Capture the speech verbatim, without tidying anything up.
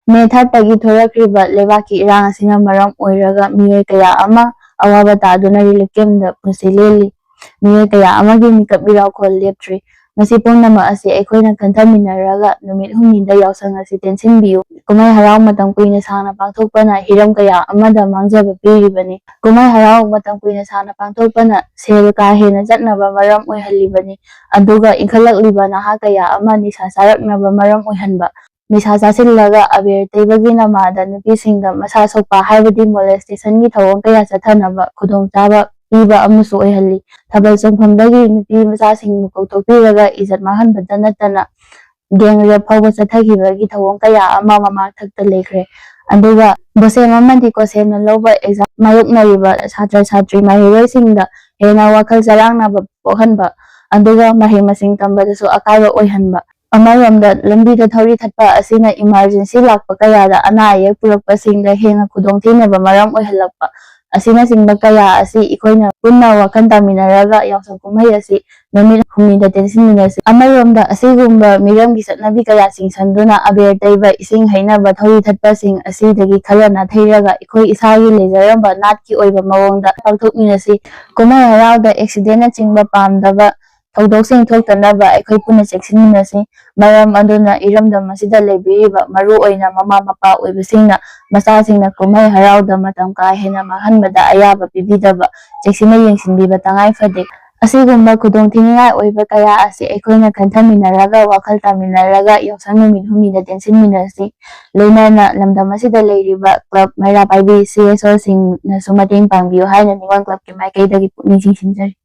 ꯃꯦ ꯊꯥꯔꯠꯇꯒꯤ ꯊꯣꯔꯛꯈ꯭ꯔꯤꯕ ꯂꯩꯕꯥꯛꯀꯤ ꯏꯔꯥꯡ ꯑꯁꯤꯅ ꯃꯔꯝ ꯑꯣꯏꯔꯒ ꯃꯤꯑꯣꯏ ꯀꯌꯥ ꯑꯃ ꯑꯋꯥꯕ ꯇꯥꯗꯨꯅ ꯔꯤꯂꯤꯐ ꯀꯦꯝꯗ ꯄꯨꯟꯁꯤ ꯂꯦꯜꯂꯤ꯫ ꯃꯤꯑꯣꯏ ꯀꯌꯥ ꯑꯃꯒꯤ ꯃꯤꯀꯞ ꯃꯤꯔꯥꯎꯈꯣꯜ ꯂꯦꯞꯇ꯭ꯔꯤ꯫ ꯃꯁꯤ ꯄꯨꯝꯅꯃꯛ ꯑꯁꯤ ꯑꯩꯈꯣꯏꯅ ꯈꯟꯊꯃꯤꯟꯅꯔꯒ ꯅꯨꯃꯤꯠ ꯍꯨꯝꯅꯤꯗ ꯌꯥꯎꯁꯪ ꯑꯁꯤ ꯇꯦꯟꯁꯤꯟꯕꯤꯌꯨ꯫ ꯀꯨꯝꯍꯩ ꯍꯔꯥꯎ ꯃꯇꯝ ꯀꯨꯏꯅ ꯁꯥꯡꯅ ꯄꯥꯡꯊꯣꯛꯄꯅ ꯍꯤꯔꯝ ꯀꯌꯥ ꯑꯃꯗ ꯃꯥꯡꯖꯕ ꯄꯤꯔꯤꯕꯅꯤ꯫ ꯀꯨꯝꯍꯩ ꯍꯔꯥꯎ ꯃꯇꯝ ꯀꯨꯏꯅ ꯁꯥꯡꯅ ꯄꯥꯡꯊꯣꯛꯄꯅ ꯁꯦꯜ ꯀꯥ ꯍꯦꯟꯅ ꯆꯠꯅꯕ ꯃꯔꯝ ꯑꯣꯏꯍꯜꯂꯤꯕꯅꯤ, ꯑꯗꯨꯒ ꯏꯟꯈꯠꯂꯛꯂꯤꯕ ꯅꯍꯥ ꯀꯌꯥ ꯑꯃ ꯅꯤꯁꯥ ꯆꯥꯔꯛꯅꯕ ꯃꯔꯝ ꯑꯣꯏꯍꯟꯕ, ꯅꯤꯁꯥ ꯆꯥꯁꯤꯜꯂꯒ ꯑꯕꯦꯔ ꯇꯩꯕꯒꯤ ꯅꯃꯥꯗ ꯅꯨꯄꯤꯁꯤꯡꯗ ꯃꯁꯥ ꯁꯣꯛꯄ ꯍꯥꯏꯕꯗꯤ ꯃꯣꯂꯦꯁꯇꯦꯁꯟꯒꯤ ꯊꯧꯑꯣꯡ ꯀꯌꯥ ꯆꯠꯊꯅꯕ ꯈꯨꯗꯣꯡꯆꯥꯕ ꯄꯤꯕ ꯑꯃꯁꯨ ꯑꯣꯏꯍꯜꯂꯤ꯫ ꯊꯥꯕꯜ ꯆꯣꯡꯐꯝꯗꯒꯤ ꯅꯨꯄꯤ ꯃꯆꯥꯁꯤꯡꯕꯨ ꯀꯧꯊꯣꯛꯄꯤꯔꯒ ꯏꯖꯠ ꯃꯥꯡꯍꯟꯕꯇ ꯅꯠꯇꯅ ꯒꯦꯡ ꯔꯦꯞ ꯐꯥꯎꯕ ꯆꯠꯊꯈꯤꯕꯒꯤ ꯊꯧꯑꯣꯡ ꯀꯌꯥ ꯑꯃ ꯃꯃꯥꯡꯊꯛꯇ ꯂꯩꯈ꯭ꯔꯦ꯫ ꯑꯗꯨꯒ ꯕꯣꯁꯦꯝ ꯑꯃꯗꯤ ꯀꯣꯁꯦꯝꯅ ꯂꯧꯕ ꯑꯦꯛꯖꯥꯝ ꯃꯥꯌꯣꯛꯅꯔꯤꯕ ꯁꯥꯇ꯭ꯔ ꯁꯥꯇ꯭ꯔꯤ ꯃꯍꯩꯔꯣꯏꯁꯤꯡꯗ ꯍꯦꯟꯅ ꯋꯥꯈꯜ ꯆꯔꯥꯡꯅꯕ ꯄꯣꯛꯍꯟꯕ, ꯑꯗꯨꯒ ꯃꯍꯩ ꯃꯁꯤꯡ ꯇꯝꯕꯗꯁꯨ ꯑꯀꯥꯏꯕ ꯑꯣꯏꯍꯟꯕ꯫ ꯑꯃꯔꯣꯝꯗ ꯂꯝꯕꯤꯗ ꯊꯧꯔꯤ ꯊꯠꯄ ꯑꯁꯤꯅ ꯏꯃꯥꯔꯖꯦꯟꯁꯤ ꯂꯥꯛꯄ ꯀꯌꯥꯗ ꯑꯅꯥ ꯑꯌꯦꯛ ꯄꯨꯔꯛꯄꯁꯤꯡꯗ ꯍꯦꯟꯅ ꯈꯨꯗꯣꯡꯊꯤꯅꯕ ꯃꯔꯝ ꯑꯣꯏꯍꯜꯂꯛꯄ ꯑꯁꯤꯅꯆꯤꯡꯕ ꯀꯌꯥ ꯑꯁꯤ ꯑꯩꯈꯣꯏꯅ ꯄꯨꯟꯅ ꯋꯥꯈꯜ ꯇꯥꯃꯤꯟꯅꯔꯒ ꯌꯥꯎꯁꯪ ꯀꯨꯝꯍꯩ ꯑꯁꯤ ꯅꯨꯃꯤꯠ ꯍꯨꯝꯅꯤꯗ ꯇꯦꯟꯁꯤꯟꯃꯤꯟꯅꯁꯤ꯫ ꯑꯃꯔꯣꯝꯗ ꯑꯁꯤꯒꯨꯝꯕ ꯃꯤꯔꯝꯒꯤ ꯆꯠꯅꯕꯤ ꯀꯌꯥ ꯆꯤꯡꯁꯤꯟꯗꯨꯅ ꯑꯕꯦꯔ ꯇꯩꯕ, ꯏꯁꯤꯡ ꯍꯩꯅꯕ, ꯊꯧꯔꯤ ꯊꯠꯄꯁꯤꯡ ꯑꯁꯤꯗꯒꯤ ꯈꯔ ꯅꯥꯊꯩꯔꯒ ꯑꯩꯈꯣꯏ ꯏꯁꯥꯒꯤ ꯂꯩꯖꯔꯝꯕ ꯅꯥꯠꯀꯤ ꯑꯣꯏꯕ ꯃꯑꯣꯡꯗ ꯄꯥꯡꯊꯣꯛꯃꯤꯟꯅꯁꯤ꯫ ꯀꯨꯝꯍꯩ ꯍꯔꯥꯎꯗ ꯑꯦꯛꯁꯤꯗꯦꯟꯅꯆꯤꯡꯕ ꯄꯥꯝꯗꯕ ꯊꯧꯗꯣꯛꯁꯤꯡ ꯊꯣꯛꯇꯅꯕ ꯑꯩꯈꯣꯏ ꯄꯨꯟꯅ ꯆꯦꯛꯁꯤꯟꯃꯤꯟꯅꯁꯤ꯫ ꯃꯔꯝ ꯑꯗꯨꯅ ꯏꯔꯝꯗꯝ ꯑꯁꯤꯗ ꯂꯩꯕꯤꯔꯤꯕ ꯃꯔꯨꯑꯣꯏꯅ ꯃꯃꯥ ꯃꯄꯥ ꯑꯣꯏꯕꯁꯤꯡꯅ ꯃꯆꯥꯁꯤꯡꯅ ꯀꯨꯝꯍꯩ ꯍꯔꯥꯎꯗ ꯃꯇꯝ ꯀꯥ ꯍꯦꯟꯅ ꯃꯥꯡꯍꯟꯕꯗ ꯑꯌꯥꯕ ꯄꯤꯕꯤꯗꯕ, ꯆꯦꯛꯁꯤꯟꯅ ꯌꯦꯡꯁꯤꯟꯕꯤꯕ ꯇꯉꯥꯏ ꯐꯗꯦ꯫ ꯑꯁꯤꯒꯨꯝꯕ ꯈꯨꯗꯣꯡꯊꯤꯅꯤꯡꯉꯥꯏ ꯑꯣꯏꯕ ꯀꯌꯥ ꯑꯁꯤ ꯑꯩꯈꯣꯏꯅ ꯈꯟꯊꯃꯤꯟꯅꯔꯒ, ꯋꯥꯈꯜ ꯇꯥꯃꯤꯟꯅꯔꯒ ꯌꯥꯎꯁꯪ ꯅꯨꯃꯤꯠ ꯍꯨꯝꯅꯤꯗ ꯇꯦꯟꯁꯤꯟꯃꯤꯟꯅꯁꯤ꯫ ꯂꯣꯏꯅꯅ ꯂꯝꯗꯝ ꯑꯁꯤꯗ ꯂꯩꯔꯤꯕ ꯀ꯭ꯂꯕ, ꯃꯩꯔꯥ ꯄꯥꯏꯕꯤ, ꯁꯤ ꯑꯦꯁ ꯑꯣꯁꯤꯡꯅꯁꯨ ꯃꯇꯦꯡ ꯄꯥꯡꯕꯤꯌꯨ ꯍꯥꯏꯅ ꯅꯤꯉꯣꯜ ꯀ꯭ꯂꯕꯀꯤ ꯃꯥꯏꯀꯩꯗꯒꯤ ꯄꯨꯛꯅꯤꯡ ꯆꯤꯡꯁꯤꯟꯖꯔꯤ꯫